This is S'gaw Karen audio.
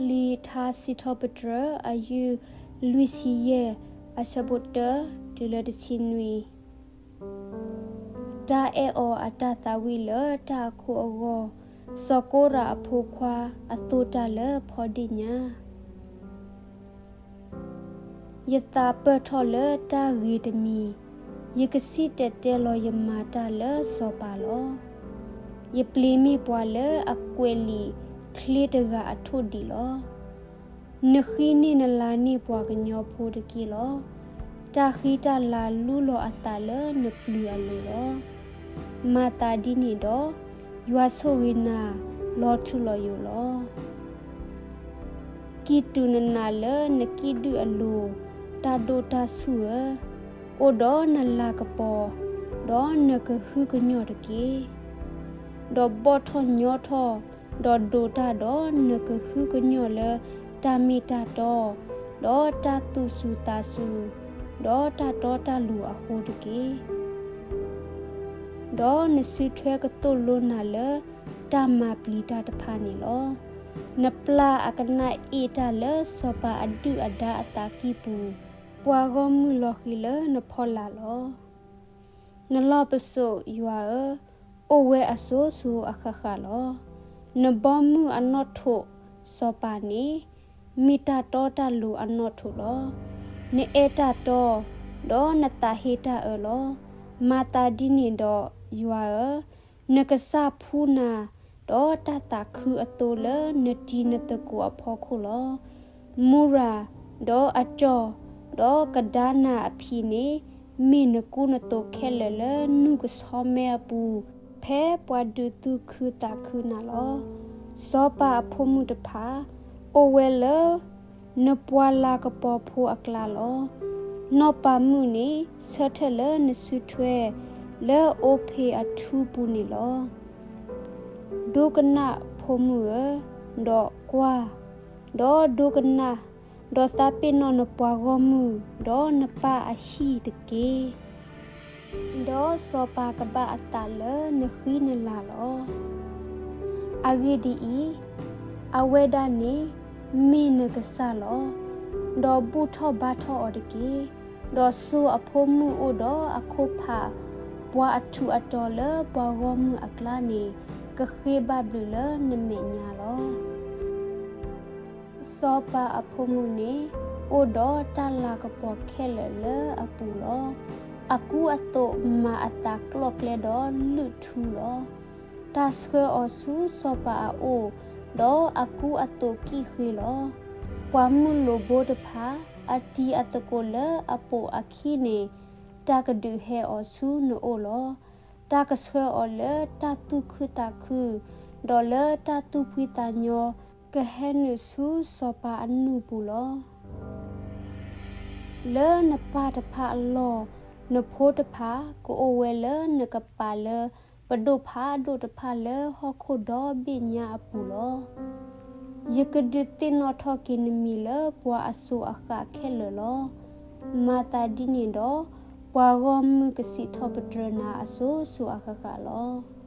လံာ်ထါစံးထီၣ်ပတြၢၤ အယူၢ် လွံၢ်ဆံယဲၢ်, အဆၢဖိတၢ တုၤလၢတဆံနွံ. တၢ်အဲၣ်အီၤအတၢ်သးဝံၣ်လၢတၢ်အခိၣ်အဂီၢ်, စီၤကိရးအဖိခွါအသိၣ်တၢ်လၢဖီဒ့ၣ်ညါ. ယသးပၢၢ်ထီၣ်လၢတၢ်ဂ့ၤတမံၤ, ယကစံၣ်တဲၤတဲလီၤယမၤတၢ်လၢစီၤပၤလီၤ. ယပျ့ၤမ့ၢ်ပှၤလၢအကွဲးလံာ်ချ့တဂၤအထိၣ်ဒံးလီၤ. နဃံန့ၢ်နလၤန့ၢ်ပှၤကညီဖိတက့ၢ်လီၤ. တၢ်ဃံတၢ်လၤလူလီၤအသးလၢနပျုၤအလိၤလီၤ. မၤသးဒ်န့ၣ်ဒီး, ယွၤဆိၣ်ဂ့ၤနၤလီၤထူလီၤယိာ်လီၤ. ကံၢ်တူာ်နနးလၢနကံၣ်ဒုၣ်အလိၤ, တၢ်ဒိၣ်တၢ်ဆူၣ်ဧၢ, အိၣ်ဒီးနလၤကပီၤ, ဒီးနကဟုကညီၢ်တက့ၢ်. ဒီးဘီၣ်ထီၣ်ညီထီၣ်, ဒီးဒိးတၢ်ဒီးနကဟုကညီၢ်လၢတၢ်မ့ၢ်တၢ်တီ, ဒီးတၢ်သူၣ်စူၤသးစူၤ, ဒီးတၢ်တီတၢ်လိၤအဃိတက့ၢ်. ဒီးနစုထွဲကသိၣ်လိနၤလၢတၢ်မၤပျံၤတၢ်တဖၣ်န့ၣ်လီၤ. နပျၢ်အကနၣ်အ့ၣ်တၢ်လၢစီၤပၤအဒုၣ်အဒါအသးကံၢ်ပူၤ, ပှၤဂီၢ်မုၢ်လီၤဃံၤလၢနဖီလာ်လီၤ. နလီၢ်ပစိာ်ယွၤဧၢ, အိၣ်ဝဲအစိၤစိၤအဃၣ်ဃၣ်လီၤ. နဘီမုၢ်အနီၣ်ထိးစီၤပၤန့ၣ်, မ့ၢ်တၢ်တီတၢ်လိၤအနီၣ်ထိးလီၤ. နအဲၣ်တၢ်တီ, ဒီးနသးဟ့တၢ်အၢလီၤ. မၤသးဒ်န့ၣ်ဒီးယွၤဧၢ, နကစၢ်ဖှူနၤ, ဒီးတၢ်သးခုအသိလၢနတံၤနသကိးအဖီခိၣ်လီၤ. မူရၤ, ဒီးအကၠီၣ်, ဒီးကဒါနၤအဖံးန့ၣ်, မ့ၢ်နကူနသိးခဲလၢာ်လၢနူၢ်ကဆီမဲအပူၤ, ဖဲပှၤဒုးသူၣ်ခုသးခုနၤလီၤ. စီၤပၤအဖိမုၣ်တဖၣ်, အိၣ်ဝဲလၢ နပှၤလၤကပီၤဖိအကျါလီၤ. နီၢ်ပၤမုၣ်န့ၣ်ဆၢထၢၣ်လၢနစုထွဲ, လၢအိဖ့းအထူပူၤန့ၣ်လီၤ. ဒိကနၣ်ဖိမုၣ်ဧၢ, ဒီးကွၢ်, ဒီးဒိကနၣ်, ဒီးသးပ့ၤနီၣ်နပှၤဂီၢ်မုၢ်, ဒီးနပၢ်အဟံၣ်တက့ၢ်. ဒီးစီၤပၤကဘၣ်အသးလၢနဃံနလၤလီၤ. အဂ့ၢ်ဒ်အံၤ, အဝဲဒၣ်န့ၣ်မ့ၢ်နကစၢ်လီၤ. ဒီးဘူၣ်ထီၣ်ဘါထီၣ်အီၤတက့ၢ်. ဒီးစိၤအဖိမုၣ်အိၣ်ဒီးအခိၣ်ဖး, ပှၤအထူးအတီၤလၢပှၤဂီၢ်မုၢ်အကျါန့ၣ်, ကဃ့ဘၣ်ဘျုးလၢနမဲာ်ညါလီၤ. စီၤပၤအဖိမုၣ်န့ၣ်, အိၣ်ဒီးတၢ်လၤကပီၤခဲလၢာ်လၢအပူၤလီၤ. အကူအသိးမၤအသးကျီၣ်ကျဲဒီးလုၢ်ထူလီၤ. တၢ်ဆှၢအီၤဆူစီၤပၤအအိၣ်, ဒီးအကူအသိးကံၣ်ဃ့လီၤ. ပှၤမုၢ်လိာ်ဘိတဖၣ်, အတံၤအသကိးလၢအပိာ်အခံန့ၣ်, တၢ်ကဒုးဟဲအီၤဆူနအိၣ်လီၤ. တၢ်ကဆှၢအီၤလၢတၢ်သူၣ်ခုသးခု, ဒီးလၢတၢ်သူၣ်ဖှံသးညီ, ကဟဲနုာ်ဆူစီၤပၤအနူၢ်ပူၤလီၤ. လၢနပၢ်တဖၣ်အလီၢ်, နဖိတဖၣ်ကအိၣ်ဝဲလၢနကပၤလၢပဒိၣ်ဖးဒိၣ်တဖၣ်လၢဟီၣ်ခိၣ်ဒီဘ့ၣ်ညါအပူၤလီၤ. ယကဒုးသ့ၣ်နီၣ်ထီၣ်က့ၤနမံၤလၢပှၤအစိၤအဃၣ်ခဲလၢာ်လီၤ. မၤသးဒ်န့ၣ်ဒီး, ပှၤဂီၢ်မုၢ်ကစံးထီၣ်ပတြၢၤနၤအစိၤစိၤအဃၣ်ဃၣ်လီၤ.